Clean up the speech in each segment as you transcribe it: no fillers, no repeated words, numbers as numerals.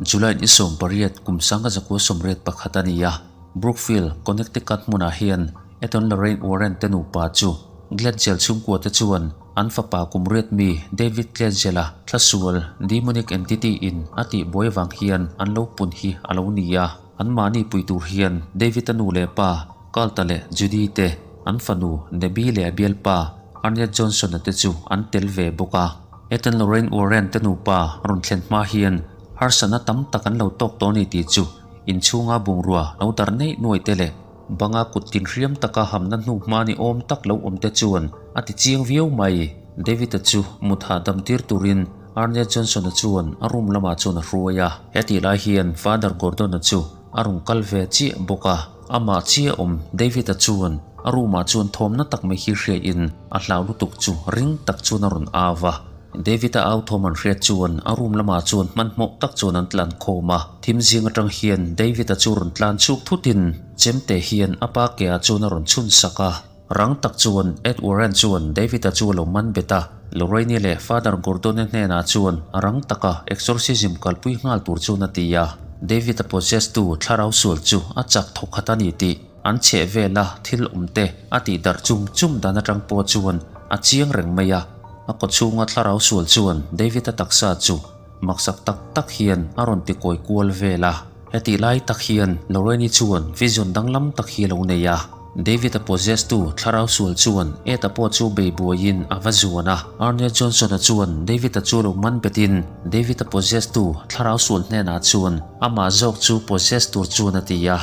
July ni 18 kum 1981 a ni a, Brookfield, Connecticut hmunah hian Ed and Lorraine Warren te nupa chu Gledgel chhungkua te chuan an fapa kum riat mi David Gledgel-a thlasual demonic entity in a tih buai vang hian an lo pun hi a lo ni a. Anmahni pui tur hian David-a nu leh pa Carlta leh Judy te, an fanu Debbie leh a bialpa Arnett Johnson-a te chu an tel ve bawk a. Ed and Lorraine Warren te nupa rawn thlen hma hian harsatna tam tak an lo tawk tawh a ni tih chu inchhunga bungrua lo dar neih nuai te leh banga kut tin hriam taka hamna hnu hma ni awm tak lo awm te chuan a ti chiang viau mai. David-a chu mut hahdam tir turin Arnett Johnson-a chuan a room lamah chuan a hruai a. Hetih lai hian Father Gordon-a chu a rawn kal ve chiah bawk a. Amah chiah awm David-a chuan a room-ah chuan thawmna tak mai hi hriain a hlau lutuk chu ring tak chuan a rawn au va. David-a au thawm an hriat chuan a room lamah chuan hmanhmawh tak chuan an tlan khawm a. Thim zing atang hian David-a chu rawn tlan chhuk thutin chemte hian a pa ke ah chuan a rawn chhun sak a. Rang tak chuan Ed Warren chuan David-a chu a lo man bet a. Lorraine leh Father Gordon-a hnenah chuan a rang taka exorcism kalpui nghal tur chuan a ti a. David-a possess tu thlarau sual chu a chak thawk khat a ni tih an chheh vela thil awm te a tih darh chum chum dan atang pawh chuan a chiang reng mai a. A kawchhunga thlarau sual chuan David-a taksa chu maksak tak tak hian a rawn ti kawi kual vel a. Hetih lai tak hian Lorraine chuan vision danglam tak hi a lo nei a. David-a possess tu thlarau sual chuan Ed-a pawh chu bei buaiin a va zuan a. Arne Johnson-a chuan David-a chu lo man betin David-a possess tu thlarau sual hnenah chuan amah zawk chu possess tur chuan a ti a.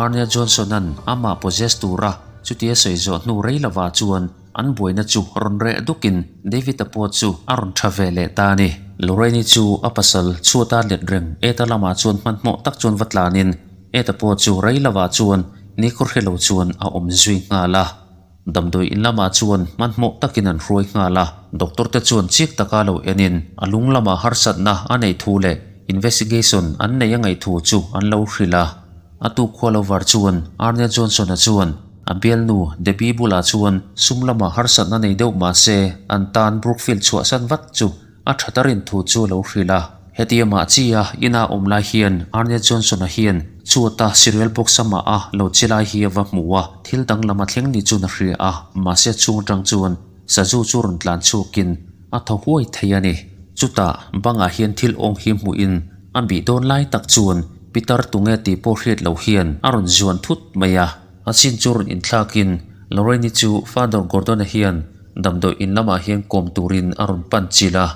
Arne Johnson-a'n amah possess tura chutia sawi zawh hnu rei lovah chuan An buaina chu rawn reh dukin David-a pawh chu a rawn tha ve leh ta a ni. Lorraine-i chu a pasal chhuata let reng Ed-a lamah chuan hmanhmawh tak chuan va tlanin Ed-a pawh chu rei lovah chuan nikhaw hre lo chuan a awm zui nghal a. Damdawi in lamah chuan hmanhmawh takin an hruai nghal a. Doctor te chuan chik taka lo enin a lung lamah harsatna a neih thu leh investigation an nei a ngaih thu chu an lo hrilh a. A tuk khua lo var chuan Arne Johnson-a chuan A bialnu Debbie bulah chuan sum lamah harsatna nei deuh mah se an tan Brookfield chhuahsan vat chu a tha ta rin thu chu a lo hrilh a. Hetia mah chi a ina awm lai hian Arne Johnson-a hian chuata cereal box amah a lo che lai hi a va hmu a, thil danglam a thleng ni chuan a hria a, mahse chhung atang chuan sazu chu rawn tlan chhuakin a thaw huai thei a ni. Chutah bangah hian thil awng hi hmuhin a bih dawn lai tak chuan Pitar tunge tih pawh hriat loh hian a rawn zuan thut mai a. A chin chu rawn inthlakin Lorraine-i chu Father Gordon-a hian damdawi in lamah hian kawm turin a rawn pan chilh a.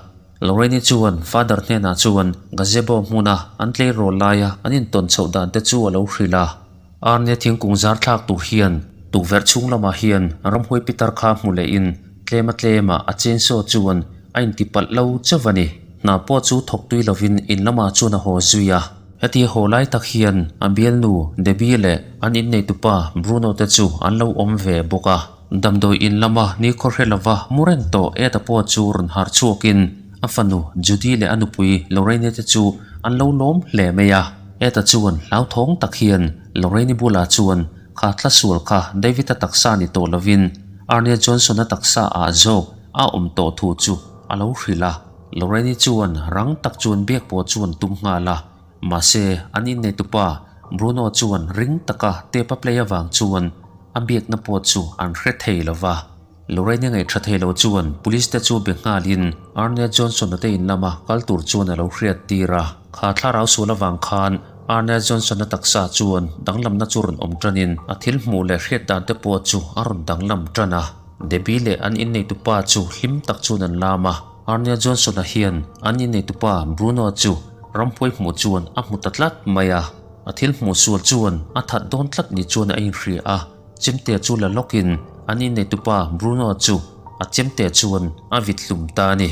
Lorraine-i chuan Father hnenah chuan gazebo hmuna an tleirawl laia an intawn chhoh dan te chu a lo hrilh a. Arne thingkung zar thlak tur hian tukverh chhung lamah hian ramhuai pitar kha hmu lehin tlema tlema a chainsaw chuan a intipalh lo chauh a ni. Hna pawh chu thawk tui lovin in lamah chuan a haw zui a. Heti haw lai tak hian a bialnu Debbie leh an inneitupa Bruno te chu an lo awm ve bawk a. Damdawi in lama nikhaw hre lova mu reng tawh Ed-a pawh chu rawn harh chhuakin a fanu Judy leh a nupui Lorraine te chu an lo lawm hle mai a. Ed-a chuan hlauthawng tak hian Lorraine bulah chuan kha tlasual kha David-a taksa ni tawh lovin Arne Johnson-a taksa ah zawk a awm tawh thu chu a lo hrilh a. Lorraine chuan rang tak chuan biak pawh chuan tum nghal a, mahse an inneitupa Bruno chuan ring taka tape a play avang chuan a biakna pawh chu an hre thei lo va. Lorraine ngaihṭha thei lo chuan police te chu be nghalin Arne Johnson-a te in lama kal tur chuan a lo hriat tir a. Kha thlarau sual avang khan Arne Johnson-a taksa chuan danglamna chu rawn awm ṭanin a thil hmuh leh hriat dan te pawh chu a rawn danglam ṭan a. Debbie leh an inneitupa chu hlim tak chuan an lam a. Arne Johnson-a hian an inneitupa Bruno chu ramhuai hmuh chuan a hmu ta tlat mai a, a thil hmuh sual chuan a that dawn tlat ni chuan a inhria a, chemte chu la lawkin an inneitupa Bruno chu a chemte chuan a vit hlum ta a ni.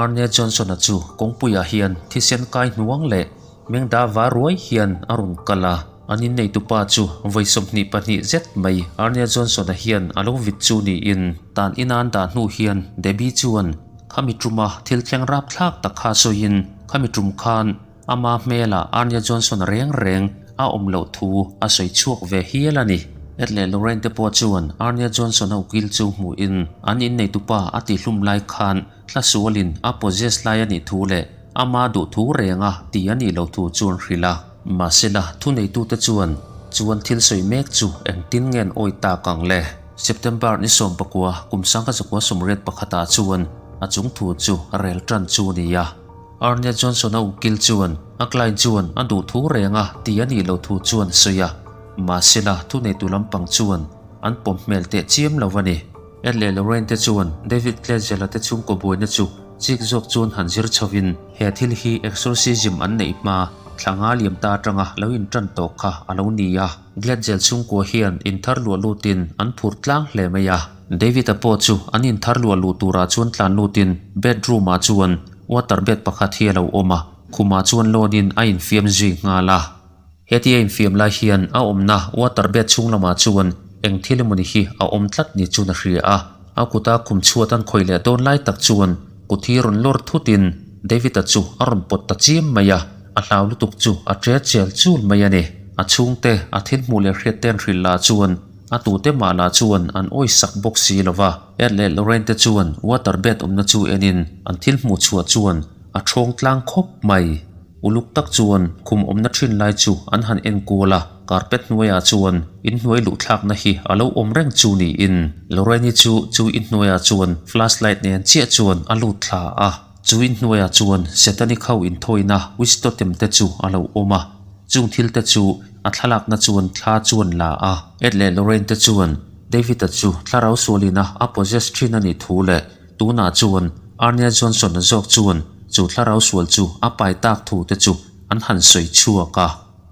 Arne Johnson-a chu kawngpuiah hian thisen kai hnuang leh mengda var ruai hian a rawn kal a, an inneitupa chu vawi 22 zet mai Arne Johnson-a hian a lo vit chu niin tan inan dah hnu hian Debbie chuan khami tuma thil thleng rap thlak tak kha sawiin khami tum khan ama hmelah Arne Johnson reng reng a awm loh thu a sawi chhuak ve hial a ni. Ed leh Lorraine te pawh chuan Arne Johnson-a ukil chu hmuhin an inneitupa a tihhlum lai khan thlasualin a possess lai a nih thu leh. Ama duh thu reng a ti a nih loh thu chu an hrilh a. Mahsela, thuneitute chuan chuan thil sawi mek chu engtin nge an awi tak ang le? September ni 19 kum 1981 ah chuan a chung thu chu rel tan chu a ni a. Arne Johnson-a ukil chuan a client chuan a duh thu reng a ti a nih loh thu chuan sawi a. Mahsela, thuneitu lampang chuan an pawm hmel teh chiam lo a ni. Ed leh Lorraine te chuan David Gledgel-a te chhungkaw buaina chu chik zawk chuan han zir chhovin he thil hi exorcism an neih hma thla nga liam ta atanga lo intan tawh kha a lo ni a. Gledgel chhungkua hian inthar luah lutin an phur tlang hle mai a. David-a pawh chu an inthar luah luh turah chuan tlan lutin bedroom-ah chuan water bed pakhat hi a lo awm a, khumah chuan lawnin a infiam zui nghal a. Hetia infiam lai hian a awmna water bed chhung lamah chuan eng thil emawni hi a awm tlat ni chuan a hria a. A kuta khum chhuat an khawih leh dawn lai tak chuan kut hi rawn lawr thutin David-a chu a rawn pawt ta chiam mai a, a hlau lutuk chu a ṭe chel chul mai a ni. A chhungte a thil hmuh leh hriat te an hrilh lah chuan a tute mah lah chuan an awisak bawk si lo va. Ed leh Lorraine te chuan water bed awmna chu enin an thil hmuh chhuah chuan a ṭhawng tlang khawp mai. Uluk tak chuan khum awmna thin lai chu an han en kual a, carpet hnuaiah chuan inhnuai luh thlakna hi a lo awm reng chu niin Lorraine-i chu chu inhnuaiah chuan flashlight nen chiah chuan a lut thla a. Chu inhnuaiah chuan Satanic ho inthawina witch totem te chu a lo awm a, chung thil te chu a thlalakna chuan thla chuan la a. Ed leh Lorraine te chuan David-a chu thlarau sualina a possess thin a nih thu leh Tunah chuan Arne Johnson-a zawk chuan chu thlarau sual chu a pai tak thu te chu an han sawi chhuak a.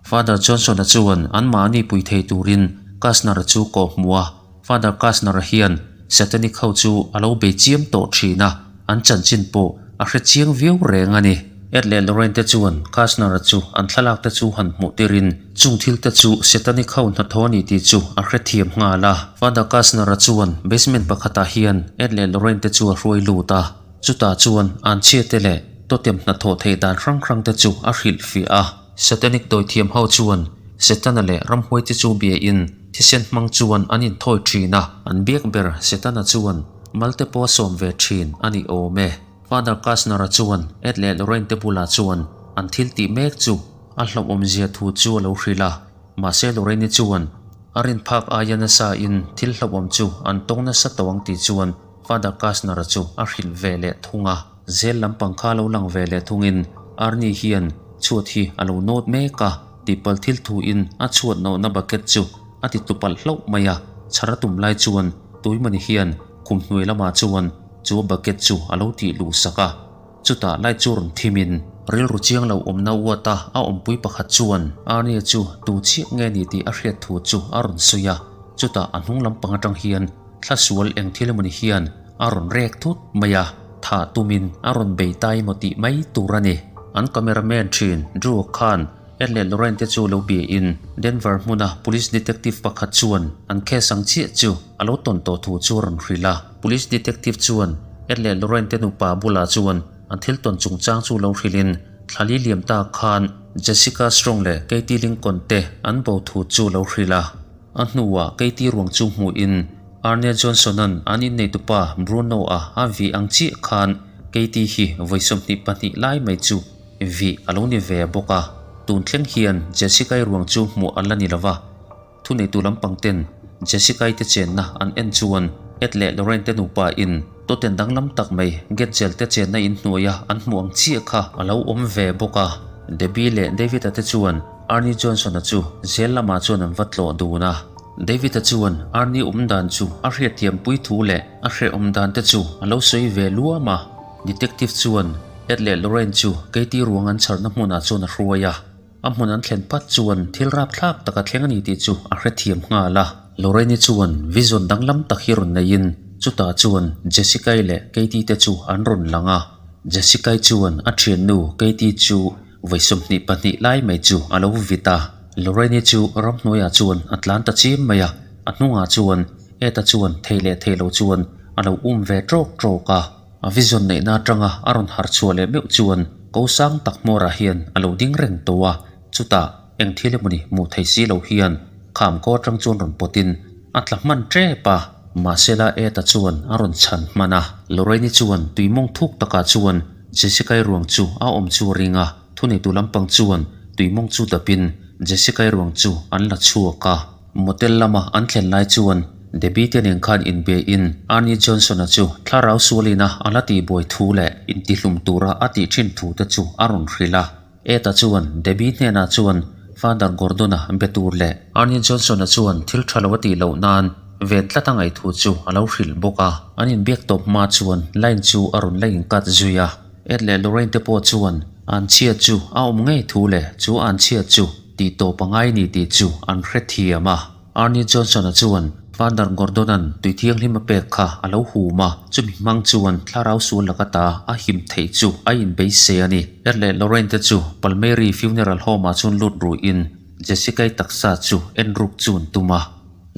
Father Johnson-a chuan anmahni pui thei turin Kastner-a chu kawh hmuh a. Father Kastner-a hian Satanic ho chu a lo bei chiam tawh thin a, an chanchin pawh a hre chiang viau reng a ni. Ed leh Lorraine te chuan Kastner-a chu an thlalak te chu han hmuh tirin Chung thil te chu Setanic ho hnathawh a ni tih chu a hrethiam nghal a. Father Kastner-a chuan basement pakhatah hian Ed leh Lorraine te chu a hruai lut a. Chutah chuan anchhia te leh totem hnathawh theih dan hrang hrang te chu a hrilhfiah a. Setanic dawithiam ho chuan Setana leh ramhuai te chu bia in thisen hmang chuan an inthawi thin a. An biak ber Setana chuan malte pawh a sawm ve thin a ni awm e. Father Kastner-a chuan Ed leh Lorraine te bulah chuan an thil tih mek chu A hlauhawmzia thu chu a lo hrilh a, mahse Lorraine chuan a rin phak aia nasa in thil hlauhawm chu an tawng nasa tawh ang tih chuan Father Kastner-a chu a hrilh ve leh thung a. Zel lampang kha lo lang ve leh thungin Arnie hian chhuat hi a lo nawt mek a, tihpalh thil thu in a chhuat nawhna bucket chu a ti tupalh hlauh mai a, chhar a tum lai chuan Tuimani hian khum hnuai lamah chuan chu bucket chu a lo tih luh sak a. Chutah lai chu rawn thimin rilru chiang lo awmna uata a awmpui pakhat chuan Arnie chu tu chiah nge ni tih a hriat thu chu a rawn sawi a. Chutah a hnung lampang atang hian thla sual eng thil emawni hian a rawn rek thut mai a, thah tumin a rawn bei tai emaw tih mai tur a ni. An cameraman thin Drew khan Ed leh Lorraine te chu lo bia in Denver hmuna police detective pakhat chuan an case ang chiah chu a lo tawn tawh thu chu a rawn hrilh a. Police detective chuan Ed leh Lorraine te nupa bulah chuan an thil tawn chungchang chu lo hrilh in thlali liam ta khan Jessica Strong leh Katie Lincoln te an bo thu chu lo hrilh a. A hnuah Katie ruang chu hmuh in Arne Johnson-a'n an inneitupa Bruno-a a vih ang chiah khan Katie hi vawi 22 lai mai chu Vih a lo ni ve bawk a, tun thleng hian Jessica-i ruang chu hmuh a la ni lo va. Thuneitu lampang ten Jessica-i te chenna an en chuan Ed leh Lorraine te nupa in toten danglam tak mai Getzel te chenna in hnuaia an hmuh ang chiah kha a lo awm ve bawk a. Debbie leh David-a te chuan Arnie Johnson-a chu zel lamah chuan an va tlawh dun a. David-a chuan Arnie awm dan chu a hriatthiampui thu leh a hrehawm dan te chu a lo sawi ve luam a. Detective chuan Ed leh Lorraine chu Katie ruang an chharna hmunah chuan a hruai a, a hmun an thlen phat chuan thil rapthlak tak a thleng a ni tih chu a hrethiam nghal a. Lorraine-i chuan vision danglam tak hi rawn neiin chutah chuan Jessica-i leh Katie te chu an rawn lang a. Jessica-i chuan a thiannu Katie chu vawi 22 lai mai chu a lo vit a. Lorraine-i chu ramhnuaiah chuan a tlan ta chim mai a, a hnungah chuan Ed-a chuan thei leh thei lo chuan a lo um ve tawk tawk a. A vision neihna atanga a rawn harh chhuah leh meuh chuan ko sang tak hmawrah hian a lo ding reng tawh a, chutah eng thil emawni hmuh thei si lo hian kham ko atang chuan rawn pawtin a tla hman tep a. Mahsela Ed-a chuan a rawn chhan hman a, Lorraine-i chuan tui mawng thuk takah chuan. Jessica-i ruang chu a awm chu a ring a, thuneitu lampang chuan tuimawng chu dapin Jessica-i ruang chu an la chhuak a. Motel lama an thlen lai chuan Debbie te nen khan inbe in Arnie Johnson-a chu thlarau sualina a la tihbuai thu leh intihlum tura a tih thin thu te chu a rawn hrilh a. Ed-a chuan Debbie hnenah chuan Father Gordon-a be tur leh Arnie Johnson-a chuan thil tha lo a tih loh nan ven tlat a ngaih thu chu a lo hrilh bawk a. An inbiak tawp hma chuan line chu a rawn la incut zui a. Ed leh Lorraine te pawh chuan an chhiat chu a awm ngei thu leh chu an chhiat chu tih tawp a ngai ni tih chu an hrethiam a. Arnie Johnson-a chuan Father Gordon-a'n tui thianghlim a pek kha a lo hum a, chumi hmang chuan thlarau sual laka ta a him theih chu a inbeise a ni. Ed leh Lorraine te chu Palmeri Funeral Home-ah chuan lut ruihin Jessica-i taksa chu en ruk chu an tum a.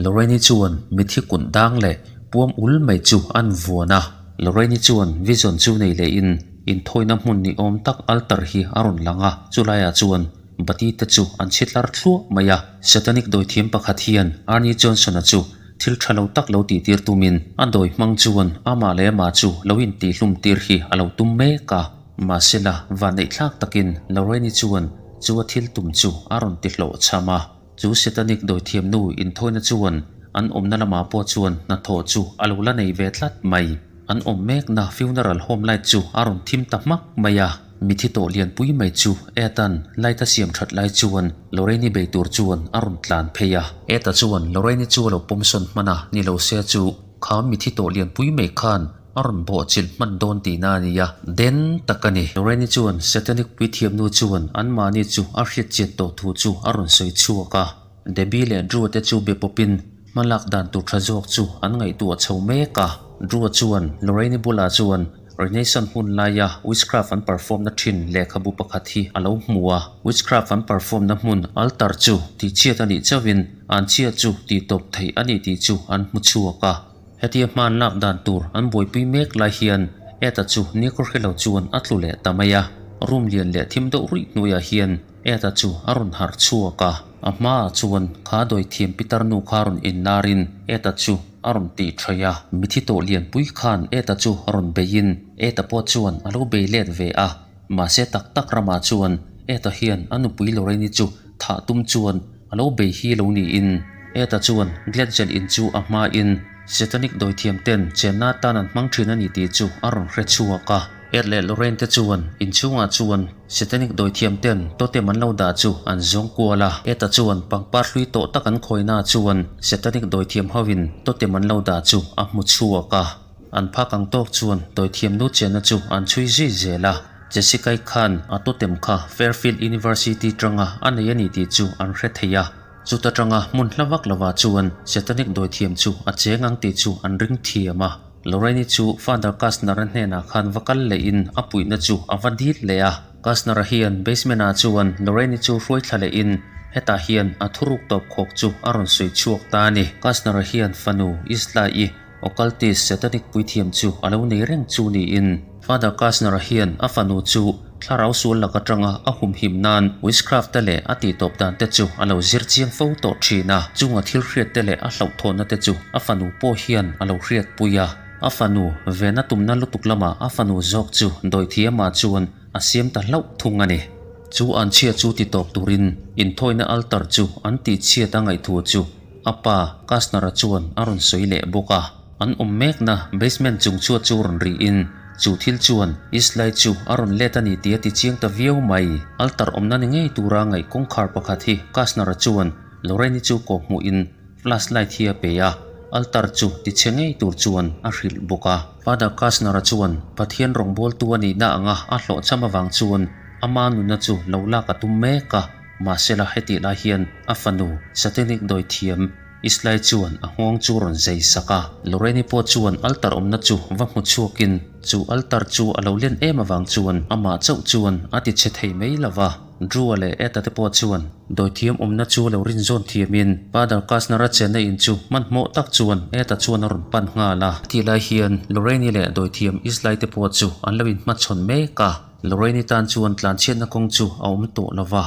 Lorraine-i chuan mithi kut dang leh puam ul mai chu an vuan a. Lorraine-i chuan vision chu nei lehin inthawina hmun ni awm tak altar hi a rawn lang a, chulaiah chuan Bati te chu an chhi tlar thluah mai a. Satanic dawithiam pakhat hian Arnie Johnson-a chu thil tha lo tak lo tihtir tumin a dawi hmang chuan amah leh amah chu lo intihhlum tir hi a lo tum mek a. Mahsela, vanneihthlak takin Lorraine-i chuan chu a thil tum chu a rawn ti hlawhchham a. Chu Satanic dawithiam nu inthawina chuan an awmna lamah pawh chuan hnathawh chu a lo la nei ve tlat mai. An awm mekna funeral home light chu a rawn thim ta hmak mai a. Mithi tawh lianpui mai chu Ed-a'n light a siam that lai chuan Lorraine-i bei tur chuan a rawn tlan phei a. Ed-a chuan Lorraine-i chu a lo pawmsawn hman a, ni lo se chu kha mithi tawh lianpui mai khan a rawn bawh chilh hman dawn tihna a ni a, den tak a ni. Lorraine-i chuan Satanic puithiamnu chuan anmahni chu a hriatchian tawh thu chu a rawn sawi chhuak a. Debbie leh Drew te chu be pawpin hmalak dan tur tha zawk chu an ngaihtuah chho mek a. Drew chuan Lorraine-i bulah chuan Renaissance hun laia witchcraft an perform na thin lehkhabu pakhat hi a lo hmu a. Witchcraft an perform na hmun altar chu tihchhiat a nih chauhin an chhiat chu tihtawp theih a ni tih chu an hmu chhuak a. Hetia hman lak dan tur an buaipui mek lai hian Ed-a chu nikhaw hre lo chuan a tlu leh ta mai a. Room lian leh thim deuh ruih hnuaiah hian Ed-a chu a rawn harh chhuak a, a hmaah chuan kha dawithiam pitar nu kha rawn inlarin Ed-a chu a rawn tih thaih a. Mithi tawh lianpui khan Ed-a chu rawn beiin Ed-a pawh chuan a lo bei let ve a, mahse tak tak ramah chuan Ed-a hian a nupui Lorraine-i chu thah tum chuan a lo bei hi lo niin Ed-a chuan Gledgel in chu a hmain Satanic dawithiam ten chenna atan an hmang thin a ni tih chu a rawn hre chhuak a. Ed leh Lorraine te chuan inchhungah chuan Satanic dawithiam ten totem an lo dah chu an zawng kual a. Ed-a chuan pangpar hlui tawh tak an khawina chuan Satanic dawithiam hoin totem an lo dah chu a hmu chhuak a. An phak ang tawk chuan dawithiam nu chenna chu an chhui zui zel a. Jessica-i khan a totem kha Fairfield University tanga a nei a ni tih chu an hre thei a. Chuta tanga hmun hla vak lovah chuan Satanic dawithiam chu a cheng ang tih chu an ring thiam a. Lorraine-i chu Father Kastner-a hnenah khan va kal lehin a puihna chu a va dil leh a. Kastner-a hian basement-ah chuan Lorraine-i chu hruai thla lehin hetah hian a thuruk tawp khawk chu a rawn sawi chhuak ta a ni. Kastner-a hian fanu Isla-i Occultist Satanic puithiam chu a lo nei reng chu niin Father Kastner-a hian a fanu chu thlarau sual lak atanga a humhim nan witchcraft te leh a tihtawp dan te chu a lo zir chiang fo tawh thin a. Chunga thil hriat te leh a hlauhthawnna te chu a fanu pawh hian a lo hriatpui a. A fanu vena tumna lutuk lamah a fanu zawk chu dawithiamah chuan a siam ta hlauh thung a ni. Chu an chhia chu titawp turin inthawina altar chu an tihchhiat a ngaihthu chu A pa, Kastner-a chuan a rawn sawi leh bawk a. An awm mekna basement chung chhuat chu rawn rihin chu thil chuan Islay chu a rawn let a ni tih a ti chiang ta viau mai. Altar awmna ni ngei tura ngaih kawngkhar pakhat hi Kastner-a chuan Lorraine-i chu kawhhmuhin flashlight hi a pe a, altar chu ti chhe ngei tur chuan a hrilh bawk a. Father Kastner-a chuan Pathian rawngbawltu a nihna anga a hlawhchham avang chuan ama nunna chu lo lak a tum mek a. Mahsela hetih lai hian a fanu Satanic dawithiam Islay chuan a nghawng chu rawn zai sak a. Lorraine-i pawh chuan altar awmna chu va hmu chhuakin chu altar chu a lo len em avang chuan amah chauh chuan a ti chhe thei mai lo va. Drew-a leh Ed-a te pawh chuan dawithiam awmna chu lo rinzawn thiamin Father Kastner-a chenna in chu hmanhmawh tak chuan Ed-a chuan a rawn pan nghal a. Hetih lai hian Lorraine-i leh dawithiam Islay te pawh chu an lo inhmachhawn mek a. Lorraine-i tan chuan tlanchhiatna kawng chu a awm tawh lo va,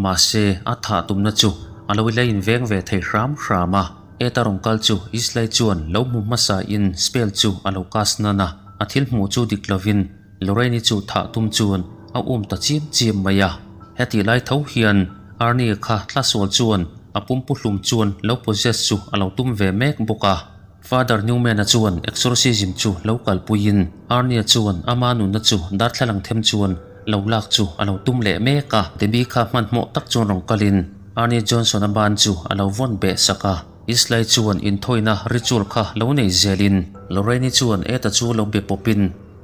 mahse a thah tumna chu a lo ila inveng ve thei hram hram a. Ed-a rawn kal chu Islay chuan lo hmu hmasa in spell chu a lo cast nan a, a thil hmuh chu dik lovin Lorraine-i chu thah tum chuan a um ta chiam chiam mai a. Hetih lai tho hian Arnie kha tlasual chuan a pumpu hlum chuan lo possess chu a lo tum ve mek bawk a. Father Newman-a chuan exorcism chu lo kalpuiin Arnie chuan ama nunna chu darthlalang them chuan lo lak chu a lo tum leh mek a. Debbie kha hmanhmawh tak chuan rawn kalin Arnie Johnson-a ban chu a lo vawn beh sak a. Islay chuan inthawina ritual kha lo nei zelin Lorraine-i chuan Ed-a chu lo be pawpin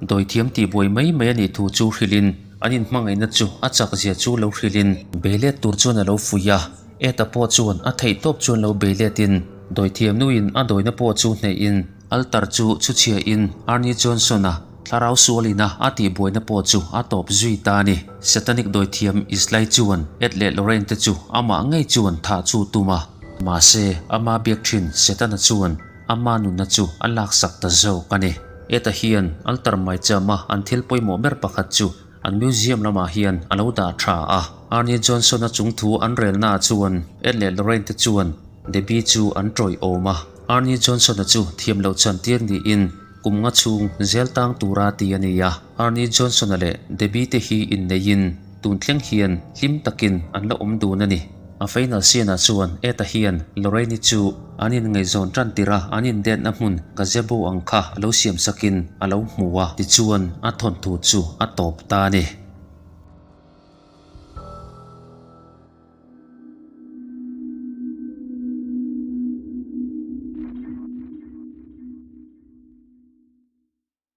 dawithiam tihbuai mai mai a nih thu chu hrilhin an inhmangaihna chu a chak zia chu lo hrilhin bei let tur chuan a lo fuih a. Ed-a pawh chuan a theih tawp chuan lo bei letin dawithiam nuin a dawina pawh chu hnehin altar chu chhuchhiain Arnie Johnson-a Thlarau sualina a tihbuaina pawh chu a tawp zui ta a ni. Satanic dawithiam Islay chuan Ed leh Lorraine te chu amah ngei chuan thah chu tum a. Mahse, ama biak thin Setana chuan ama nunna chu a laksak ta zawk a ni. Ed-a hian altar maichama an thil pawimawh ber pakhat chu an museum lamah hian a lo dah tha a. Arnie Johnson-a chungthu an relnaah chuan Ed leh Lorraine te chuan Debbie chu an tawih-awm a. Arnie Johnson-a chu thiam loh chantir niin Kum nga chhung zel tang tura ti a ni a, Arnie Johnson-a leh Debbie te hi inneihin tun thleng hian hlim takin an la awm dun a ni. A final scene-ah chuan Ed-a hian Lorraine-i chu an inngaihzawn tan tirh a, an indetna hmun gazebo ang kha a lo siam sakin a lo hmu a, tichuan a thawnthu chu a tawp ta a ni.